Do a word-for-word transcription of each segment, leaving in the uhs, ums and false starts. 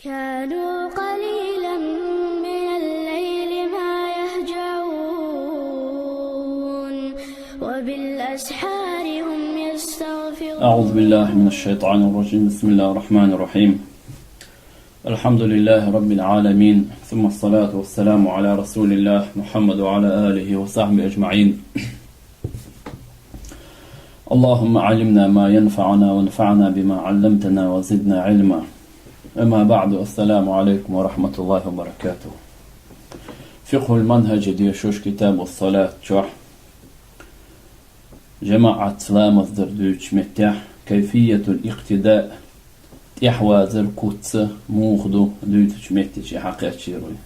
كانوا قليلا من الليل ما يهجعون، وبالأسحار هم يستغفرون. أعوذ بالله من الشيطان الرجيم. بسم الله الرحمن الرحيم. الحمد لله رب العالمين، ثم الصلاة والسلام على رسول الله محمد وعلى آله وصحبه أجمعين. اللهم علمنا ما ينفعنا وانفعنا بما علمتنا وزدنا علما. أما بعد، السلام عليكم ورحمة الله وبركاته. فقه المنهج дешаш كتاب الصلاة чохь, жамаӀат ламаз дар дуьйцучу меттехь, كيفية الاقتداء, тӀаьхьавазар куц муха ду дуьйцучу метте чохь хьакхаьчнера вай.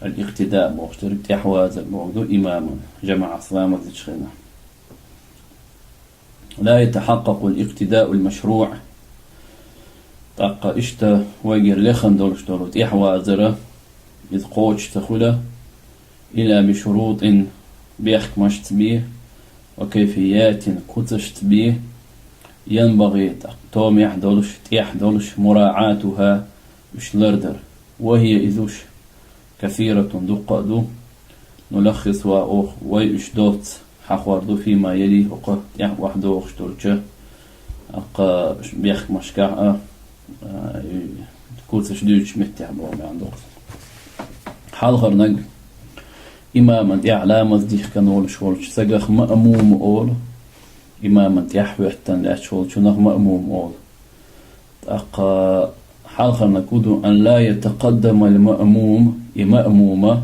Ал-икътида бохуш дерг тӀаьхьавазар бохург ду имаман, жамаӀат ламаз дечу хенахь. لا يتحقق الاقتداء المشروع. ТӀаккха иштта вайгара лехна долуш долу тӀаьхьавазар, иза кхочуш ца хуьлу, إلا بشروط, бехкамашца бен, وكيفيات, куцашца бен, ينبغي, тӀаккха томехь долуш, тӀехь долуш, مراعاتها, уьш лардар. وهي, иза уьш, كثيرة, дуккха а ду. نلخصها, оха вай уьш доцца хьахор ду, فيما يلي, хӀокху тӀехь охьадохуш долчу, тӀаккха бехкамашкахь а, а, и куцаш дуьйцучу меттехь боху маьӀна ду-кх. Хьалхарниг, имаман тӀехь ламаз дихкина волуш волчу стагах маъмум олу, имаман тӀехь хӀоьттина лаьтташ волчунах маъмум олу. ТӀаккха хьалхарниг хӀун ду: أن لا يتقدم المأموم, и маъмума,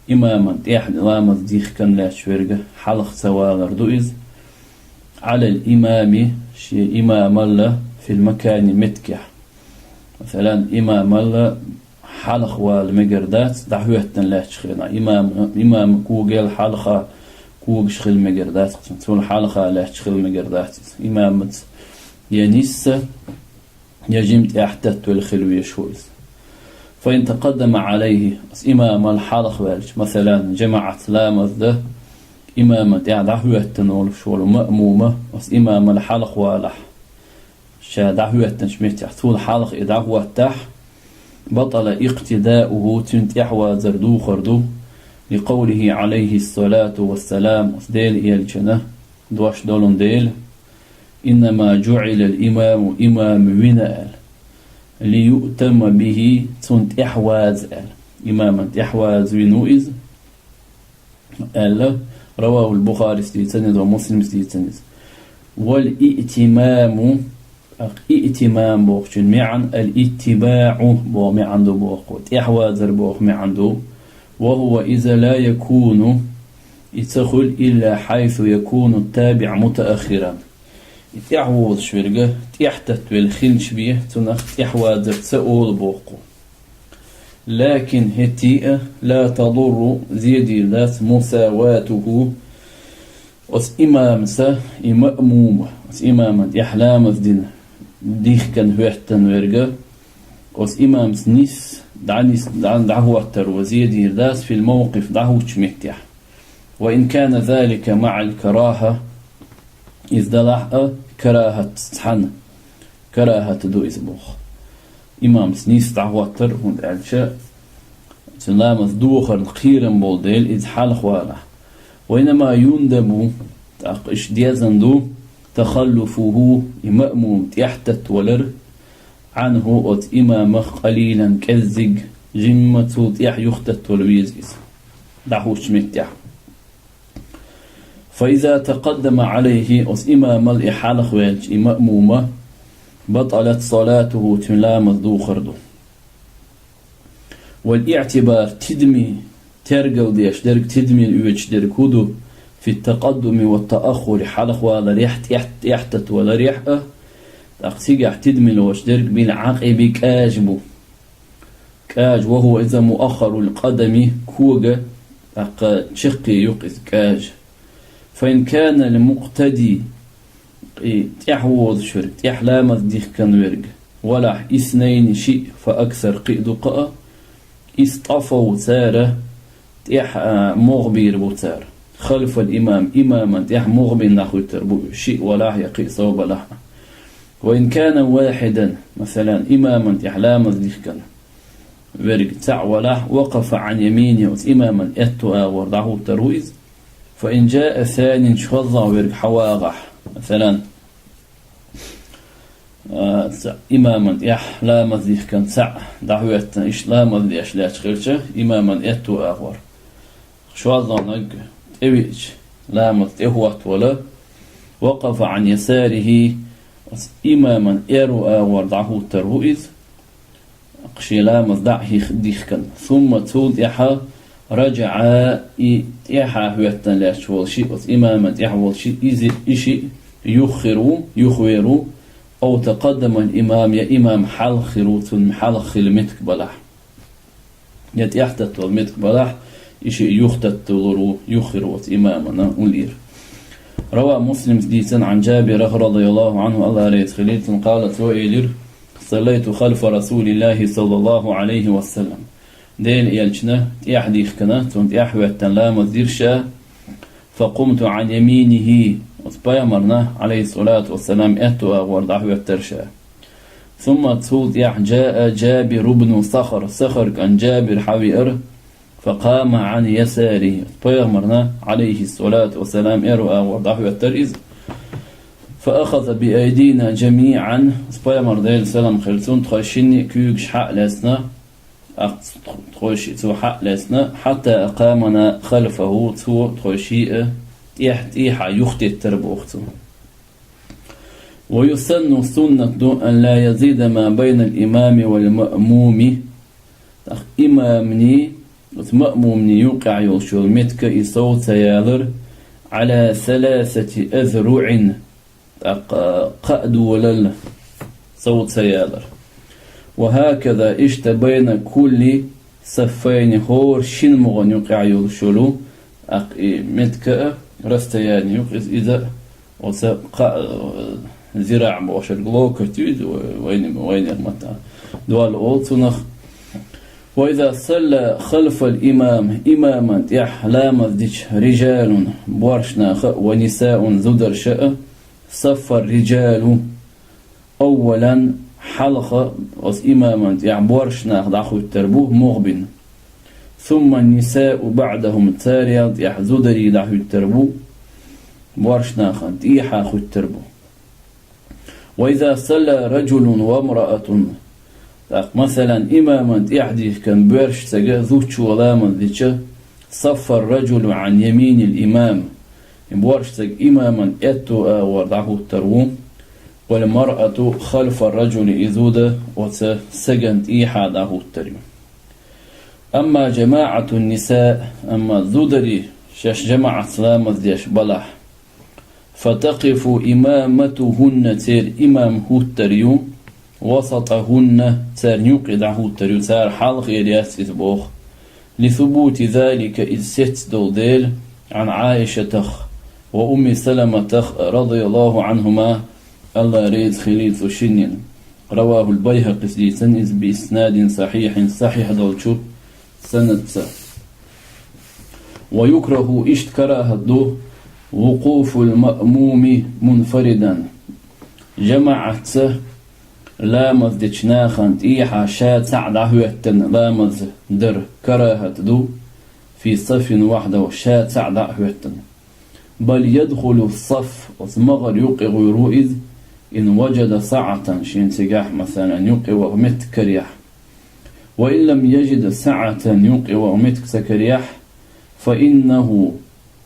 имаман тӀехь ламаз дихкина лаьтташ верг хьалха ца валар ду иза, على الإمام, шен имамал, في المكان, меттигехь. Масалан, имамал хьалха вала мегар дац, дӀахӀоьттина лаьтташ хенахь. Имам, имам когал хьалха когаш хила мегар дац, цул хьалха лаьтташ хила мегар дац иза. Имамаца я нисса, я жима тӀехь таттавелла хила везаш ву иза. فإن تقدم عليه, оцу имамал хьалха ваьлча, масалан, жамаӀат ламаз дан, имаман тӀехь дӀахӀоьттина волуш волу маъмума оцу имамал хьалха валахь, ша дӀахӀоьттинчу меттехь цул хьалха и дӀахӀоттахь, بطل اقتداؤه, цуьнан тӀаьхьавазар духур ду, لقوله عليه الصلاة والسلام, оцу Делан элчанан дош долун дела: إنما جعل الإمام, имам вина аьлла, ليؤتم به, цунна тӀаьхьаваза аьлла. Имаман тӀаьхьаваза вина ву иза аьлла. رواه البخاري, дийцина иза, ва Муслима дийцина иза. والائتمام, тӀаккха иътимам бохучун маьӀна الاتباع боху маьӀна ду боху, тӀаьхьавазар боху маьӀна ду. وهو, иза, لا يكون, и ца хуьлу, إلا حيث يكون التابع متأخرا. И тӀаьхьавозуш верг тӀехь таттавелла хилча бен, цунах тӀаьхьавазар ца олу боху. لكن, хӀетте а, لا تضر, зедийр дац, مساواته, оцу имамца и маъмума, оцу имаман тӀехь ламаз дина, дихкина хӀоьттина верг, оцу имамца нисса дӀанис-, дӀа-, дӀахӀоттаро зедийр дац, في الموقف, дӀахӀуттучу меттехь. وإن كان ذلك مع الكراهة, иза далахь а карахатца цхьаьна, карахат ду иза боху. Имамца нисса дӀахӀоттар, хӀунда аьлча цуьнан ламаз духарна кхерам болу дела, иза хьалха валахь. وإنما يندب, тӀаккха иштта дезна ду, تخلفه, и маъмум тӀехь таттавалар, عنه, оцу имамах, قليلا, кӀеззиг, жимма цул тӀехь юхататтавала веза иза дӀахӀуттучу меттехь. فإذا تقدم عليه, оцу имамал и хьалха ваьлча, и маъмума, بطلت صلاته, цуьнан ламаз духур ду. والاعتبار, тидаме тергал деш дерг, тидаме оьцуш дерг хӀун ду, في التقدم والتأخر, хьалха валарехь, тӀехь-, тӀехь таттаваларехь а, тӀаккха цигахь тидаме лоцуш дерг, بالعقب, кӀажа бу. КӀажа, وهو, иза, مؤخر القدم, кога, тӀаккха чаккхе ю-кх иза кӀажа. فإن كان المقتدي, и тӀаьхьавозуш верг, тӀехь ламаз дихкина верг, валахь, اثنين, шиъ, فأكثر, кхин а дукха а, اصطفوا, цара тӀехь, а, могӀа бийр бу цара. خلف الإمام, имаман тӀехь могӀа бина дӀахӀуьттур бу уьш, шиъ валахь я кхин а сов балахь а. وإن كان واحدا, масалан, имаман тӀехь ламаз дихкан верг цхьаъ валахь, وقف عن يمينه, оцу имаман аьтту агӀор дӀахӀуттур ву иза. فإن جاء ثانيا, шолгӀа верг хьавагӀахь, масалан, а, цхьаъ имаман тӀехь ламаз дихкан цхьаъ дӀахӀоьттина, иштта ламаз деш лаьтташ хилча, имаман аьтту агӀор. ШолгӀаниг тӀевеача, ламаз тӀехӀоттавала, وقف عن يساره, оцу имаман аьрру агӀор дӀахӀуттур ву иза, шен ламаз дӀа а хих-, дихкан. ثم, цул тӀаьхьа, رجع, и тӀаьхьа хӀоьттина лаьтташ волу шиъ, оцу имаман тӀехь волу шиъ, иза, и шиъ юххера ву, юхавер ву, أو تقدم الإمام, я имам хьалха хир ву, цунна хьалха хила меттиг балахь. Я тӀехьататталур меттиг балахь, и шиъ юхататталур ву, юххера ву оцу имамана уллера. روى مسلم, дийцина, عن جابر رضي الله عنه, АллахӀ реза хилийла цунна, قال, цо элира: صليت خلف رسول الله صلى الله عليه وسلم. Делан элчанна тӀехь дихкина, цунна тӀехь хӀоьттина ламаз дира ша, فقمت عن يمينه, оцу пайхамарна, عليه الصلاة والسلام, аьтту агӀор дӀахӀоьттира ша. ثم, цул тӀаьхьа, جاء جابر بن صخر, Сахар кӀант Джабир хьавеара, فقام عن يساره, пайхамарна, عليه الصلاة والسلام, аьрру агӀор дӀахӀоьттира иза. فأخذ بأيدينا جميعا, пайхамар, Делера салам хилла цунна, тхойшинна куьйгаш хьа а лаьцна, тӀаккха тхойшиъ цо хьа а лаьцна, حتى أقامنا خلفه, цо тхойшиъ тӀехь-, тӀехьа юхатеттара боху цо. ويسن, суннат ду, أن لا يزيد ما بين الإمام والمأموم, тӀаккха имамний оцу маъмумний юккъехь йолуш йолу меттиг и сов ца ялар, على ثلاثة أذرع, тӀаккха кхаа долал сов ца ялар. وهكذا, иштта, بين كل صفين, хӀора шина могӀан юккъехь йолуш йолу, тӀаккха и меттиг а, расстояние юкъа иза, иза а, оцу кхаа, э, зираъ бохуш ерг локоть ю иза, вай-, вайна-, вайнехан маттахь. Дол олу цунах. وإذا صلى خلف الإمام, имаман тӀехь ламаз дича, رجال, боьрша нах а, ونساء, зударша а, صف الرجال أولا, хьалха оцу имаман тӀехь боьрша нах дӀахӀуьттур бу могӀа бина. ثم النساء بعدهم, царел тӀехь зударий дӀахӀуьттур бу, боьрша нахана тӀехьа хӀуьттур бу. وإذا صلى رجل وامرأة, тӀаккха, масалан, имаман тӀехь дихкина боьрша стаг а, зудчо ламаз дича, صف الرجل عن يمين الإمام, и боьрша стаг имаман аьтту агӀор дӀахӀуттур ву, والمرأة خلف الرجل, и зуда оцу стагана тӀехьа дӀахӀуттур ю. أما جماعة النساء, амма зударий шаьш жамаӀатца ламаз деш балахь, فتقف إمامتهن, церан имам хӀуттур ю, وسطهن, царна юккъе дӀахӀуттур ю, цара хьалхара яц иза боху. لثبوت ذلك, иза сецна долу дела, عن عائشة وأم سلمة رضي الله عنهما, АллахӀ реза хилийла цу шиннина. رواه البيهقي, дийцина иза, بإسناد صحيح, сахьихь долчу санадца. ويكره, иштта карахӀат ду, وقوف المأموم منفردا, жамаӀатца ламаз дечу нахана тӀехьа ша цхьаъ дӀахӀоьттина ламаз дар карахӀат ду, في صف وحده, ша цхьаъ дӀа а хӀоьттина. بل يدخل الصف, оцу магӀар юккъе гӀур ву иза, إن وجد سعة, шена цигахь, масалан, юккъе ваха меттиг карехь. وإن لم يجد سعة, юккъе ваха меттиг ца карехь, فإنه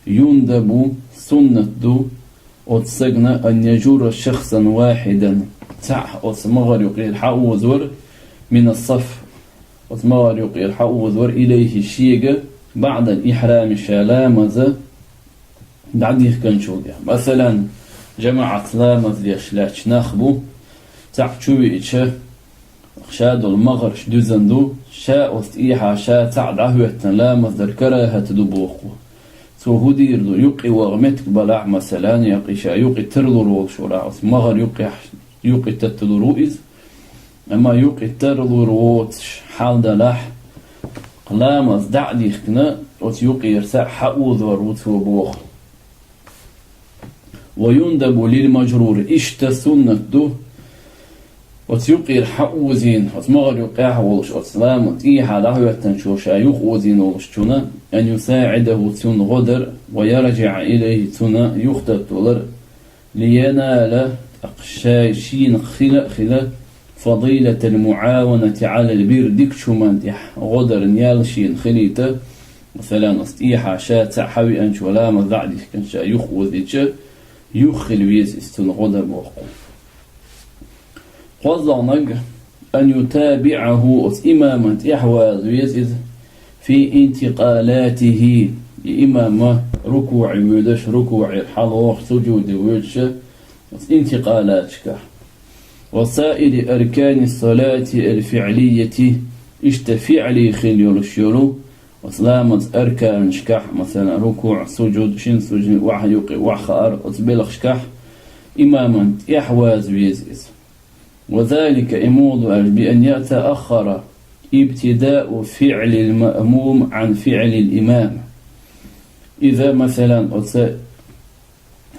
يندب, суннат ду, оцу стагана, أن يجر شخصا واحدا, цхьаъ оцу магӀар юккъера хьаозор, من الصف, оцу магӀар юккъера хьаозор, إليه, шега, بعد الإحرام, ша ламаз дӀадихкинчул тӀаьхьа. Масалан, жамаӀатца ламаз деш лаьтташ нах бу, цхьаъ чу веача, ша долу магӀарш дуьзна ду, ша оцу тӀехьа ша цхьаъ дӀахӀоьттина ламаз дар карахӀат ду боху. Цо хӀун дийр ду, юккъе ваха меттиг балахь, масалан, я кхин ша юккъе тарлур волуш валахь, оцу магӀар юккъехь, юккъе татталур ву иза. Амма юккъе тарлур воцуш хьал далахь, ламаз дӀа а дихкина, оцу юккъера цхьаъ хьаозор ву цо боху. ويندب للمجرور, иштта суннат ду, Оцу юкъера хьаозийна, оцу магӀар юкъехь волуш, оцу ламаз тӀехьа дӀахӀоьттинчо ша юха озийна волуш чунна, أن يساعده цунна гӀо дар, ويرجع إليه цунна юхататталар, لينال тӀаккха ша шена хила а хила, فضيلة المعاونة على البر дикачу хӀуманна тӀехь гӀо даран ял шена хилийта, масалан, оцу тӀехьа ша цхьаъ хьавеанчо ламаз дӀа а дихкина ша юха озийча, юха хила веза иза цунна гӀо дан боху. КхозлагӀнаг, أن يتابعه оцу имаман тӀаьхьаваза веза иза, في انتقالاته и имам рукуӀе воьдуш, рукуӀера хьалавогӀуш, сужуде воьдуш, оцу интикъалаташкахь. وسائر أركان الصلاة الفعلية иштта фиӀли хила йолуш йолу, оцу ламазан арканашкахь, масалан, рукуӀ, сужуд, шина сужуд, охьа юккъе охьахаар, оцу белхашкахь имаман тӀаьхьаваза веза иза. وذلك и муха ду аьлча, بأن يتأخر ابتداء فعل المأموم عن فعل الإمام. Иза, масалан, оцу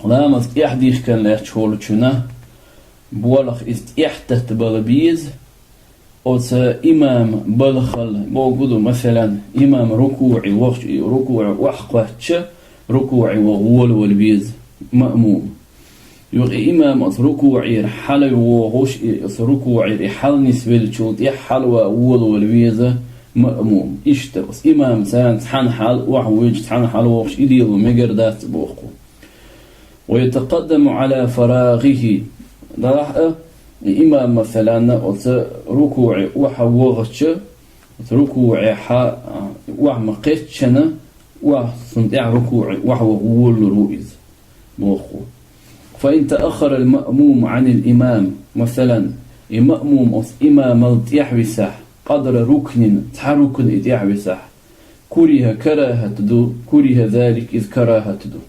ламаз тӀаьхьадихкина лаьтташ волчунна болх иза тӀаьхьататтабала беза, оцу имаман балхал бохург ду, масалан, имам рукуӀе вахча, и рукуӀе охьакхоьттича, рукуӀе ваха волавала веза маъмум. Юха и имам оцу рукуӀера хьалавогӀуш, и оцу рукуӀера и хьаланисвеллачул тӀаьхьа хьалаван волавала веза маъмум. Иштта оцу имамца цхьана хьала охьавоьдуш, цхьана хьалавогӀуш и лело мегар дац боху. ويتقدم على فراغه. Делахь а, и имам, масалан, оцу рукуӀе охьавахча, оцу рукуӀехь охьа ма кхеччина, охьа цунна тӀаьхьа рукуӀе охьаваха волалур ву иза, боху. فإن تأخر المأموم عن الإمام, масалан, и маъмум оцу имамал тӀаьхьависахь, قدر ركن, цхьа рукн и тӀаьхьависахь, كره, карахӀат ду, كره ذلك, иза карахӀат ду.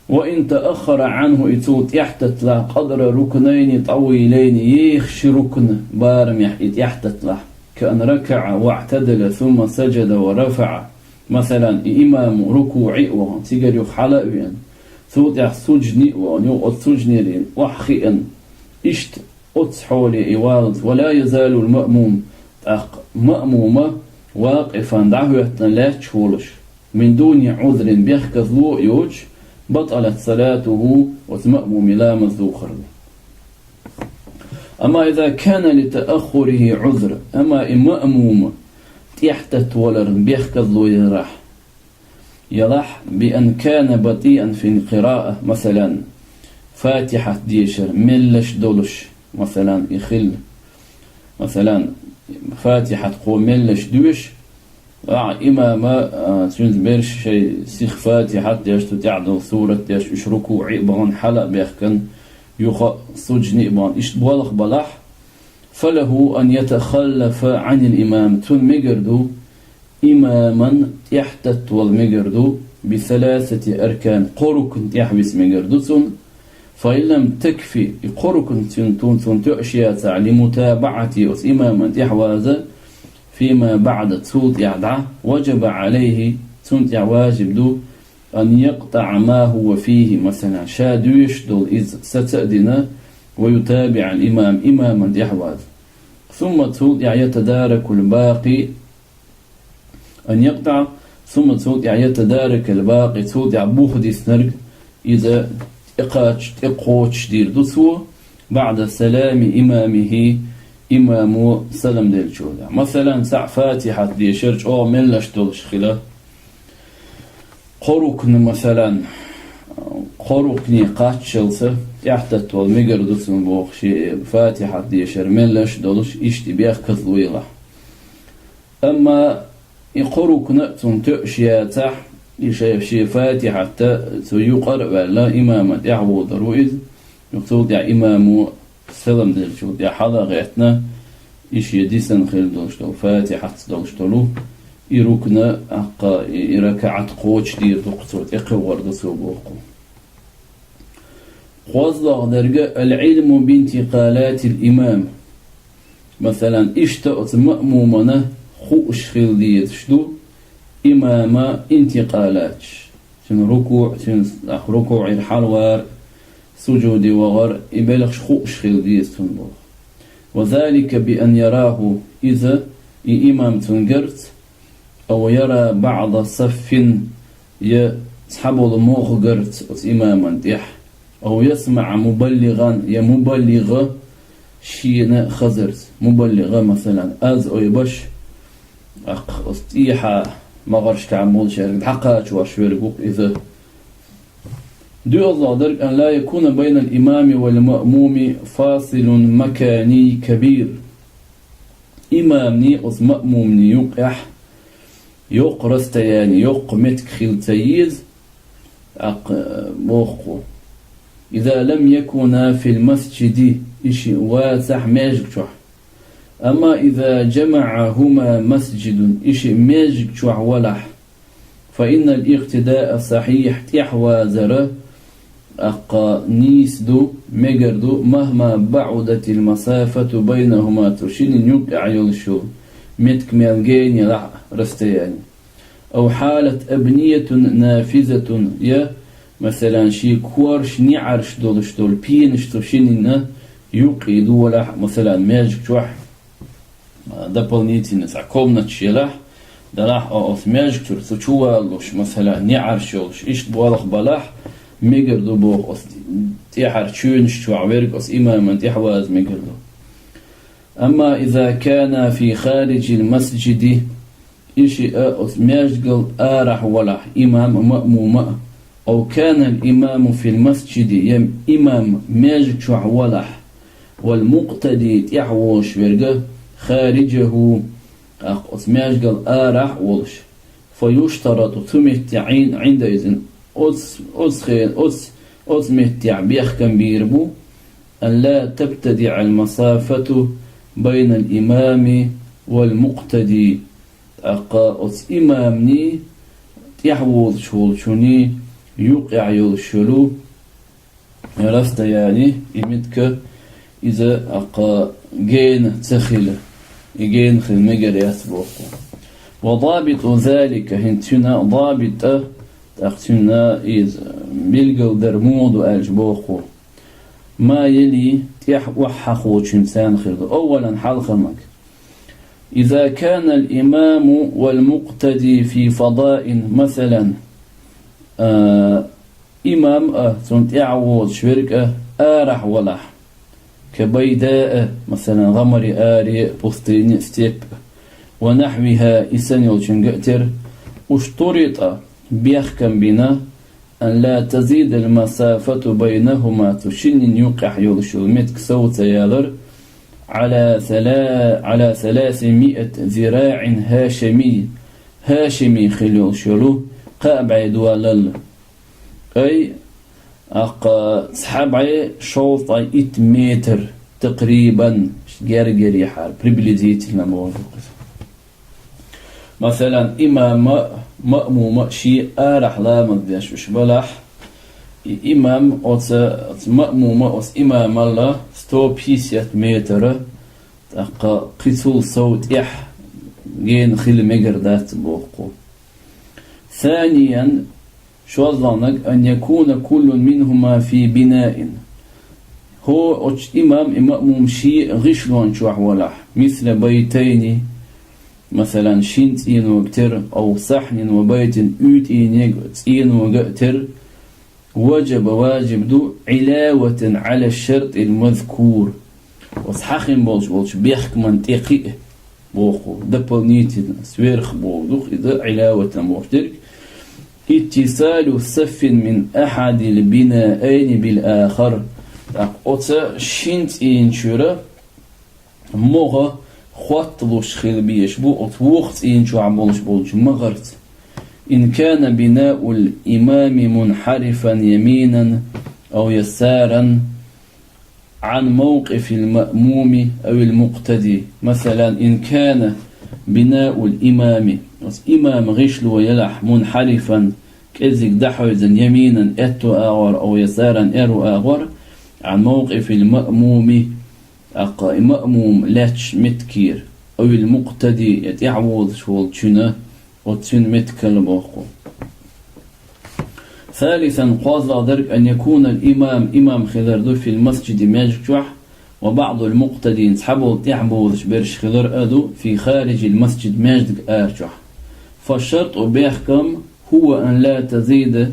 وإن تأخر عنه, и цул тӀаьхьататталахь, قدر ركنين طويلين, еха ши рукн барамехь и тӀаьхьататталахь, كأن ركع واعتدل ثم سجد ورفع. Масалан, и имам рукуӀе а вахана, цигара юха хьала а веана, цул тӀаьхьа суждане а вахана, юха оцу сужданера охьахиъна, иштта оццу хьоле и валлалц, ولا يزال المأموم, тӀаккха маъмума, واقفا, дӀахӀоьттина лаьтташ волуш, من دون عذر, бехказло а йоцуш, بطلت صلاته, оцу маъмума ламаз духур ду. أما إذا كان لتأخره عذر, амма и маъмума тӀаьхьататтаваларна бехказло ярахь, ялахь, بأن كان بطيئا في القراءة, масалан, Фатихьат дешар меллаш долуш, масалан, и хилла. Масалан, Фатихьат кхо меллаш доьшу, а, имама, а, цуьнца берш шайн сиха Фатихьат деш, цу тӀехь долу сурат деш, уьш рукуӀе а бахана, хьала а баьхкина, юха а суждане а бахана, иштта болх балахь, فله أن يتخلف عن الإمام, цунна мегар ду, имаман тӀаьхьататтавала мегар ду, بثلاثة أركان, кхо рукн тӀаьхьависа мегар ду цунна, فإن لم تكف, и кхо рукн цуьнан тун цунна тоьаш яцахь, لمتابعته, оцу имаман тӀаьхьаваза, فيما بعد, цул тӀаьхьа дӀа, وجب عليه, цунна тӀехь важиб ду, أن يقطع ما هو فيه, масалан, ша доьшуш долу иза саца а дина, ويتابع الإمام, имаман тӀаьхьаваза. ثم, цул тӀаьхьа, يتدارك الباقي, أن يقطع, ثم, цул тӀаьхьа, يتدارك الباقي, цул тӀаьхьа бух диснарг, иза тӀекхача-, тӀекхочуш дийр ду цо, بعد سلام إمامه, имамо салам деллачул тӀаьхьа. Масалан, цхьаъ Фатихьат дешар чӀогӀа меллаш долуш хила, кхо рукн, масалан, кхо рукне кхаччалца тӀаьхьататтавала мегар ду цунна боху, шен Фатихьат дешар меллаш долуш, иштта бехказло елахь. Амма и кхо рукн а цунна тоьаш яцахь, и шай-, шен Фатихьатта цу юкъара а ваьлла, имаман тӀаьхьа водар ву иза, юха цул тӀаьхьа имамо салам деллачул тӀаьхьа хьала а гӀеттина, и шен дисина хила долуш долу, Фатихьатца долуш долу, и рукна, аккха, и, и ракаӀат кхочуш дийр ду-кх цо, тӀекхуьур ду цо боху. КхозлагӀа дерг, العلم بانتقالات الإمام. Масалан, иштта оцу маъмумана хууш хила дезаш ду имама интикъалаташ. Цуьнан рукуӀ, цуьнан рукуӀера хьалавар, сужуде вагӀар, и белхаш хууш хила деза цунна боху. وذلك بأن يراه, иза, и имам цунна гарца, أو يرى بعض صف, я цхьаболу могӀа гарца оцу имаман тӀехь, أو يسمع مبلغا, я мубаллигӀа шена хазарца. МубаллигӀа, масалан, аз ойбаш, аккха оцу тӀехьа магӀаршкахь болчаьрга дӀакхачош верг ву-кх иза. ДоьалгӀа дерг, أن لا يكون بين الإمام والمأموم فاصل مكاني كبير. Имамний оцу маъмумний юкъехь йоккха расстояние, йоккха меттиг хила ца еза, тӀаккха, э, боху-кх. إذا لم يكونا في المسجد, и шиъ вацахь маьждиг чохь. أما إذا جمعهما مسجد, и шиъ маьждиг чохь валахь, فإن الاقتداء صحيح, тӀаьхьавазар, тӀаккха нийса ду, мегар ду, مهما بعدت المسافة بينهما, цу шиннан юкъехь йолуш йолу меттиг мел гена елахь а расстояние. أو حالت أبنية نافذة, я, масалан, шен кораш, неӀарш долуш долу пенаш цу шиннан юккъе ду валахь а, масалан, маьждиг чохь, а, дополнительно цхьа комнаташ елахь, делахь а, оцу маьждиг чуьра цу чу валалуш, масалан, неӀарш йолуш, иштта болх балахь, мегар ду боху оцу тӀаьхьара чоьнаш чохь верг оцу имаман тӀаьхьаваза мегар ду. أما إذا كانا في خارج المسجد, и шиъ оцу маьждигал арахь валахь, имам а, маъмум а, أو كان الإمام في المسجد, я имам маьждиг чохь валахь, والمقتدي, тӀаьхьавозуш верг, خارجه, тӀаккха оцу маьждигал арахь а волуш, فيشترط, цу метте Ӏин-, Ӏиндайзина, оцу, оцу хе-, оцу, оцу меттехь бехкам бийр бу, أن لا تبتدع المسافة بين الإمام والمقتدي, тӀаккха оцу имамний тӀаьхьавозуш волчунний юкъехь йолуш йолу расстояние, и меттиг, иза, тӀаккха, гена ца хила, и гена хила мегар яц боху. وضابط ذلك, хӀинца цуьнан дабит а, тӀаккха цуьнан иза билгалдар муха ду аьлча боху. ما يلي, тӀаьхьа охьахочуьнца хир ду. أولا, хьалхарниг. إذا كان الإمام والمقتدي في فضاء, масалан, а, имам а, цунна тӀаьхьавозуш верг а арахь валахь, كبيداء, масалан, гӀамари аре, пустыни, степь, ونحوها, и санна йолчуьнга а тера, اشترط, бехкам бина, أن لا تزيد المسافة بينهما, цу шиннан юкъехь йолуш йолу меттиг сов ца ялар, على ثلا-, على ثلاثمائة ذراع هاشمي, хӀашими хила йолуш йолу кхаа бӀе долалла. Ай, тӀаккха цхьа бӀе шовзткъе итт метр, تقريبا, гергарехьара, приблизительно боху иза. Масалан, имам а, маъмум а шен арахь ламаз деш уьш балахь, и имам оцу, оцу маъмум а оцу имамал сто пятьдесят метр, тӀаккха кхин цул сов тӀехь гена хила мегар дац боху. ثانيا, шозлагӀниг, أن يكون كل منهما في بناء. ХӀо оцу имам и маъмум шен гӀишлон чохь валахь, مثل بيتين, масалан, шина цӀенога тера, أو صحن وبيت, уьйтӀенега, цӀенога а тера, وجب, важиб ду, علاوة على الشرط المذكور. Оцу хьахийна болуш болчу бехкаман тӀе кхин а боху, дополнительно, сверх боху ду-кх иза, علاوة боху дерг. اتصال صف من أحد البنائين بالآخر. ТӀаккха оцу шина цӀийна чуьра могӀа хотталуш хила безаш бу оцу вукху цӀийна чохь болуш болчу магӀарца. إن كان بناء الإمام منحرفا يمينا أو يسارا عن موقف المأموم أو المقتدي. Масалан, إن كان بناء الإمام, оцу имаман гӀишло елахь, منحرفا, кӀеззиг дӀахьевзина, يمينا, аьтту агӀор, أو يسارا, аьрру агӀор, عن موقف المأموم, тӀаккха и маъмум лаьттачу меттигера, أو المقتدي, я тӀаьхьавозуш волчуьнан, оцу цуьнан меттигал боху. ثالثا, кхозлагӀа дерг, أن يكون الإمام, имам хилар ду, في المسجد, маьждиг чохь, وبعض المقتدين, цхьаболу тӀаьхьаболуш берш хилар а ду, في خارج المسجد, маьждиг ара чохь. فالشرط, бехкам, هو أن لا تزيد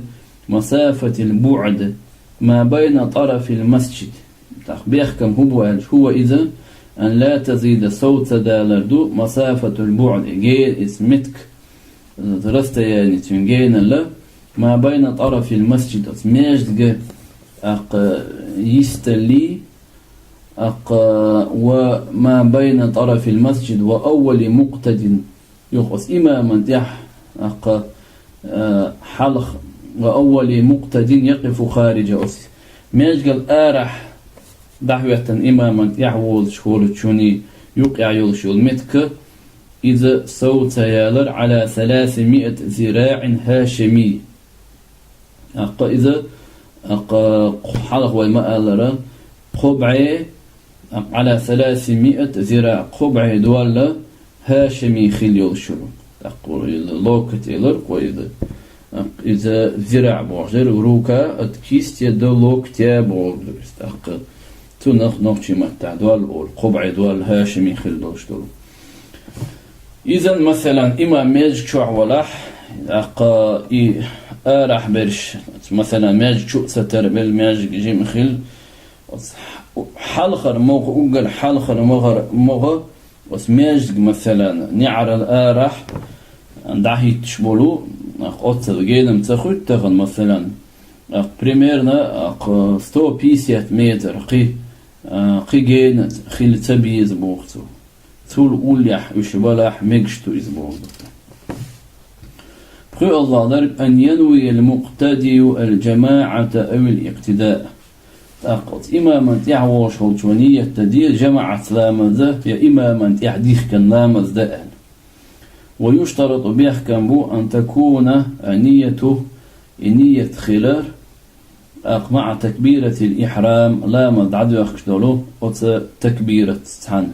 مسافة البعد ما بين طرفي المسجد. ТӀаккха бехкам хӀун бу аьлча, هو, иза, أن لا تزيد, сов ца далар ду, مسافة البعد, гена, иза меттиг, расстояние, цуьнан генал, ما بين طرفي المسجد, оцу маьждиган, тӀаккха, йисталлий, тӀаккха, وما بين طرفي المسجد وأول مقتد, юха оцу имаман тӀехь, тӀаккха, э, хьалха, وأول مقتد يقف خارجه, оцу маьждигал арахь дӀахӀоьттина имаман тӀехь воцуш волчунна юккъехь йолуш йолу меттиг, иза сов ца ялар, على ثلاثمائة ذراع هاشمي. ТӀаккха иза, тӀаккха хьалха вай ма-аллара, кхо бӀе, тӀаккха على ثلاثمائة ذراع, кхо бӀе долла хӀашими хилла йолуш йолу. ТӀаккха локоть элира кхо иза. ТӀаккха иза зираӀ бохуш дара, рука от кисти до локтя бохург дара иза. ТӀаккха цунах нохчийн маттахь долла олу, кхо бӀе долла хӀашими хилла долуш долу. Иза, масалан, имам маьждиг чохь валахь, тӀаккха и арахь берш, масалан, маьждиг чу а ца тара мел маьждиг жима хилла, оцу хьалхара могӀа, уггар хьалхара могӀара, могӀа, оцу маьждиг, масалан, неӀарал арахь дӀахӀитташ болу, тӀаккха оццул генам ца хуьтту тахана, масалан, тӀаккха примерно, тӀаккха сто пятьдесят метр, кхин, а, кхин гена хила ца беза боху цо. Цул уллехь уьш валахь мегаш ду иза боху. ПхоьалгӀа дерг, أن ينوي المقتدي الجماعة أو الاقتداء. ТӀаккха оцу имаман тӀехь волуш волчо ниет дан деза жамаӀатца ламаз дан я имаман тӀехь дихкина ламаз дан аьлла. ويشترط, бехкам бу, أن تكون النية, и ниет хилар, тӀаккха مع تكبيرة الإحرام, ламаз дӀадоьхкуш долу оцу такбиратца цхьаьна.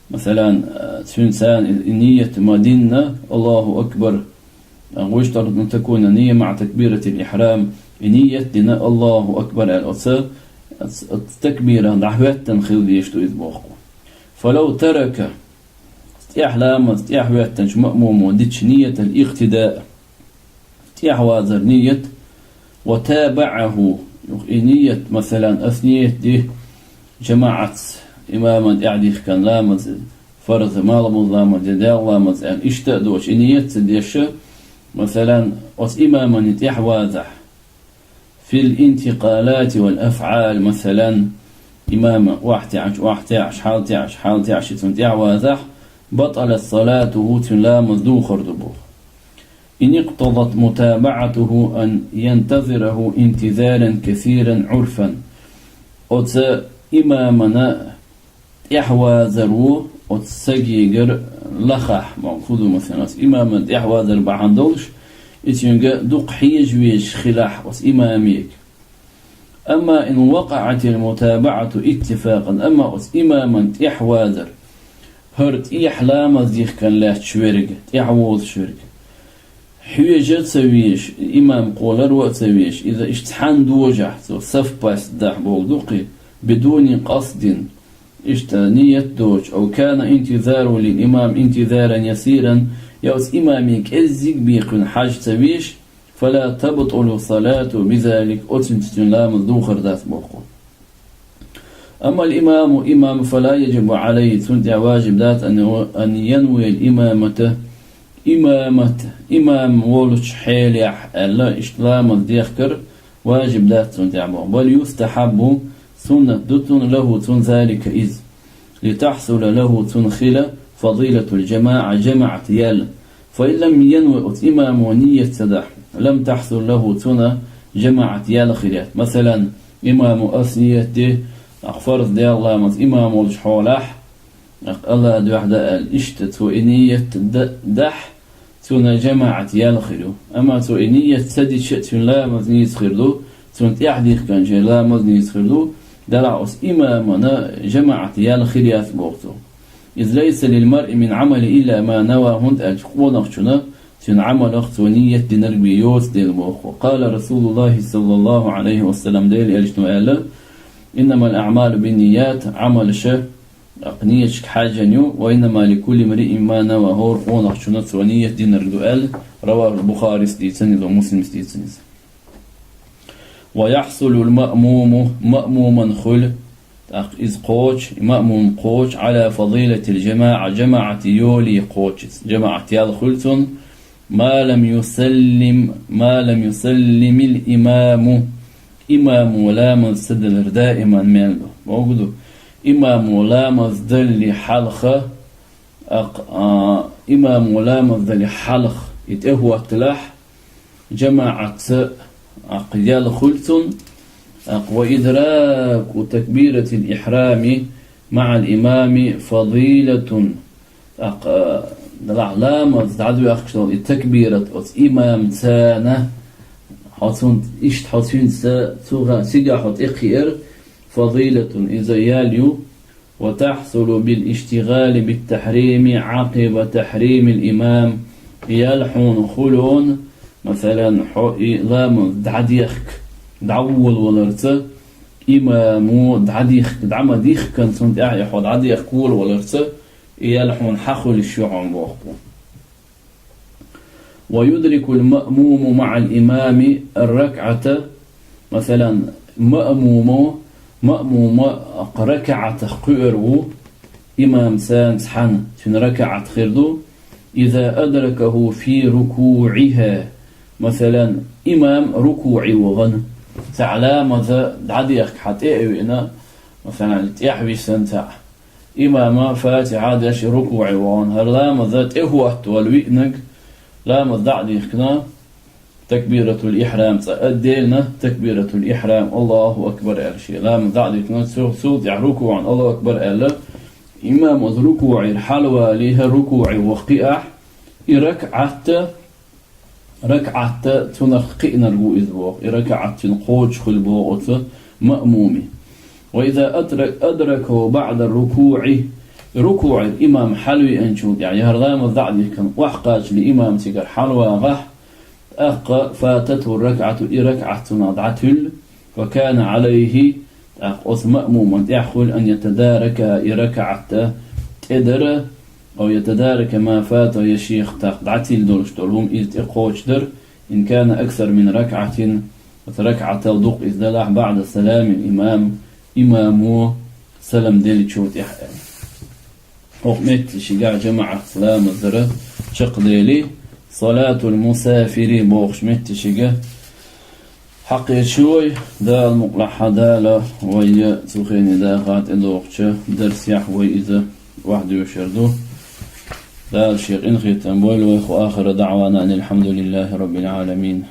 Масалан, цуьнан царна и ниет ма-динна, Аллаху акбар, ويشترط أن تكون النية مع تكبيرة الإحرام, и ниет дина Аллаху акбар аьлла оцу, оцу такбирах дӀахӀоьттина хила дезаш ду иза боху. فلو ترك, тӀехь ламаз, тӀехь хӀоьттинчу маъмумо дича نية الاقتداء, тӀехьавазар ниет, وتابعه, юха и ниет, масалан, ас ниет ди жамаӀатца имаман тӀехь дихкина ламаз, фарз, маламуз ламаз я делкъа ламаз аьлла, иштта а доцуш, и ниет ца деш, масалан, оцу имамана тӀехь вазахь, في الانتقالات والأفعال, масалан, имама охьатаьӀча, охьатаьӀаш, хьалатаьӀаш, хьалатаьӀаш, и цунна тӀехь вазахь, بطلت صلاته, цуьнан ламаз духур ду боху. إن اقتضت متابعته أن ينتظره انتظارا كثيرا عرفا. Оцу имамана тӀехьавазар ву оцу стагегара лахахь, ма хӀун ду, масалан, оцу имаман тӀехьавазар бахьана долуш, и цуьнга дукха хьежа везаш хилахь оцу имамега. أما إن وقعت المتابعة اتفاقا, амма оцу имаман тӀехьавазар, хӀара тӀехь ламаз дихкина лаьтташ верг, тӀехьавозуш верг, хьоьжа а ца везаш, имам кхолар а ца везаш, иза иштта цхьаьна дожахь, цо совпасть дахь бохург ду кхин, بدون قصد, иштта ниет доцуш, أو كان انتظاره للإمام انتظارا يسيرا, я оцу имаме кӀеззиг бен кхуьнан хьажа ца везаш, فلا تبطل صلاته بذلك, оцуьнца цуьнан ламаз духур дац боху. أما الإمام, имам, فلا يجب عليه, цунна тӀехь важиб дац, أن ينوي الإمامة, имамат, имам волучу хьелехь аьлла, иштта ламаз дехкар важиб дац цунна тӀехь боху. بل يستحب, суннат ду цунна, له, цунна, ذلك, иза. لتحصل له, цунна хила, فضيلة الجماعة, жамаӀат ял. فإن لم ينو, оцу имамо ниет ца дахь, لم تحصل له, цунна жамаӀат ял хир яц. Масалан, имамо ас ниет ди, тӀаккха фарз делкъа ламаз имам волчу хьолахь, тӀаккха Алла дуьхьа дан аьлла, иштта цо и ниет д-, дахь, цунна жамаӀат ял хир ю. Амма цо и ниет ца дича а цуьнан ламаз нийса хир ду, цунна тӀехь дихкинчеран ламаз нийса хир ду, делахь оцу имамана жамаӀат ял хир яц боху цо. إذ ليس للمرء من عمله إلا ما نوى, хӀунда аьлча къонахчунна цуьнан Ӏамалах цо нийят динарг бен йоцу дела боху. Къала Расулуллахи саллаллаху Ӏалайхи ва саллам, Делан Элчано аьлла: «Иннамал аъмалу бинният», Ӏамалш тӀаккха нийяташка хьаьжжина ю, «ва иннама ликулли имриин ма нава», хӀора къонахчунна цо нийят динарг ду аьлла, равахул Бухарис дийцина иза, Муслимс дийцина иза. «Ва яхьсулул маъмуму», маъмуман хуьлу, тӀаккха иза кхочу, и маъмум кхочу, «Ӏала фадилатил жамаӀа», жамаӀат йоле кхочу иза, жамаӀат ял хуьлу цунна, «ма лам юсаллим», «ма лам юсаллимил имаму», имамо ламаз ца далар даиман мел ду. Богу ду, имамо ламаз далли хьалха, акх, а, имамо ламаз далли хьалха и тӀехӀотталахь, жамаӀатца, акх, ял хуьлу цунна, акх, «ва идраку такбиратил ихьрами маӀал имами фадилатун». ТӀаккха, а, делахь ламаз дӀадоьхкаш долу и такбират оцу имамца, хьо цунна иштта, хьо цуьнца цуьнга цигахь хьо тӀекхиар, фадилатун, иза ял ю, «ва тахьсулу бил иштигъали бит тахьрими Ӏакъиба тахьримил имам». И ял хьуна хуьлу, масалан, хьо и ламаз дӀадехка, дӀаволаваларца, имамо дӀадихка, дӀа ма дихкан цунна тӀехь и хьо дӀадехка волаваларца, и ял хьуна хьахуьлуш ю хьуна боху. «Ва юдрикул маъмуму маӀал имами ар-ракӀата», масалан, маъмумо, маъмума ракаӀатах кхуьур ву, имамца цхьаьна цуьнан ракаӀат хир ду, «иза адракаху фи рукуӀиха», масалан, имам рукуӀе вахана, цхьаъ ламаза дӀадехка хьан тӀе а веана, масалан, тӀехь висина цхьаъ. Имама Фатихьа деш рукуӀе вахана, хӀара ламаза тӀехӀотта волу виънарг, ламаз дӀа а дихкина, такбиратул ихьрам цкъа а деллина, такбиратул ихьрам, Аллаху акбар аьлла, шен ламаз дӀа а дихкина, цу, цул тӀаьхьа рукуӀан Аллаху акбар аьлла, имам оцу рукуӀера хьалавалий, хӀара рукуӀе ваха кхиахь, и ракаӀатта, ракаӀатта цунах кхиънарг ву иза боху, и ракаӀат цуьнан кхочуш хуьлу боху оцу маъмуме. «Ва иза адра-, адракаху баӀда рукуӀи», рукуӀера имам хьалавеанчул тӀаьхьа, я хӀара ламаз дӀа а дихкина, охьакхачале имам цигара хьалавагӀахь, тӀаккха, «фататху ракаӀату», и ракаӀат цунах дӀатуьллу, «ва кана Ӏалайхи», тӀаккха оцу маъмуман тӀехь хуьлу, «ан ятадарака», и ракаӀат тӀедара, «ав ятадарака ма фата», я шех тӀаккха дӀатилла долуш долу хӀума иза тӀекхочуш дара, «ин кана аксар мин ракаӀатин», оцу ракаӀатал дукха иза далахь, «баӀда саламил имам», имамо салам деллачул тӀаьхьа аьлла. ХӀокху меттигашкахь жамаӀатца ламаз дар чекхдели, «салатул мусафири» бохучу меттигашкахь хьакхечи вай, Дала мукъалахь, Дала вай цу хене даха тӀедогӀучу дарсехь вай иза охьадоьшур ду. Дала шен къинхетам бойла вайх, ва ахиру даӀвана анил хьамдулиллахи раббил Ӏаламин.